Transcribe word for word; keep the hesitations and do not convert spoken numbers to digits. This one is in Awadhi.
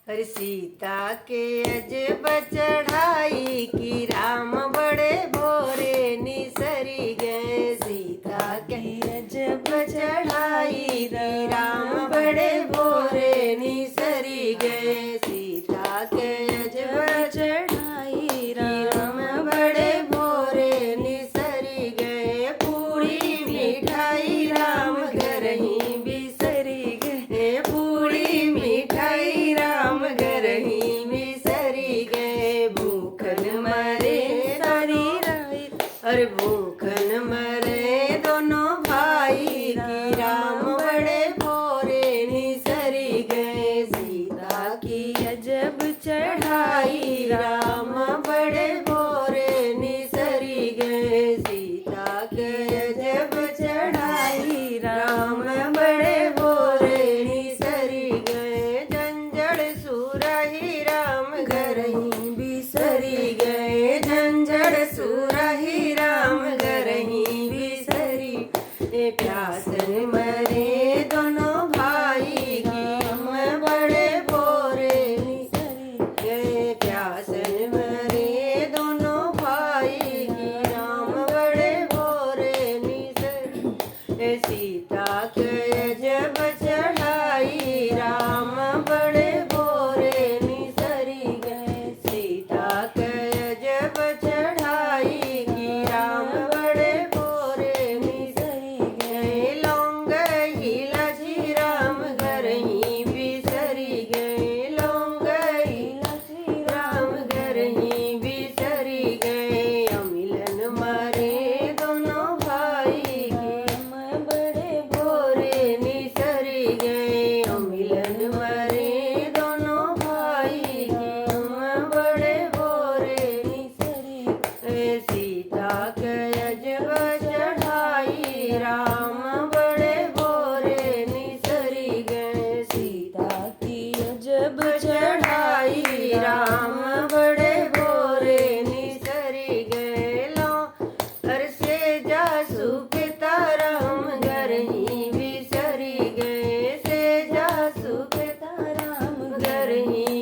अरे सीता के अजब चढ़ाई कि राम बड़े भोरे निसरी गए। सीता के अजब चढ़ाई कि राम बड़े भोरे निसरी गए। सीता के अजब चढ़ाई राम बड़े भोरे निसरी गए। पूरी मिठाई राम घर ही बिसरी गए। पूरी मिठाई राम घर ही बिसरी गए। भूखन मरे सारी रात, अरे भूखन मरे दोनों भाई कि राम बड़े भोरे निसरी गए। सीता की अजब चढ़ाई राम बड़े भोरे निसरी गए। सीता के अजब चढ़ाई राम बड़े भोरे निसरी गए। जंजड़ सुरही राम घर ही बिसरी गए। जंजड़ सुरही राम घर ही बिसरी। ए प्यासन मरे दोनों भाई कि राम बड़े भोरे निसरी गए। प्यासन मरे दोनों भाई कि राम बड़े भोरे निसरी। ए सीता के अजब चढ़ाई राम बड़े भोरे निसरी गए। सीता के अजब चढ़ाई कि राम बड़े भोरे निसरी गए। लौंग इलाची राम घर ही बिसरी गए। लौंग इलाची राम घर ही बिसरी गए। अमिलन मरे दोनों भाई कि राम बड़े भोरे निसरी गए। अमिलन मरे दोनों भाई कि राम बड़े भोरे निसरी गए। सीता के अजब चढ़ाई राम बड़े भोरे निसरी गए। सीता की अजब चढ़ाई राम बड़े भोरे निसरी गए। लो अरे सेजा सुखता राम घर ही बिसरी गए। सेजा सुखता राम घर ही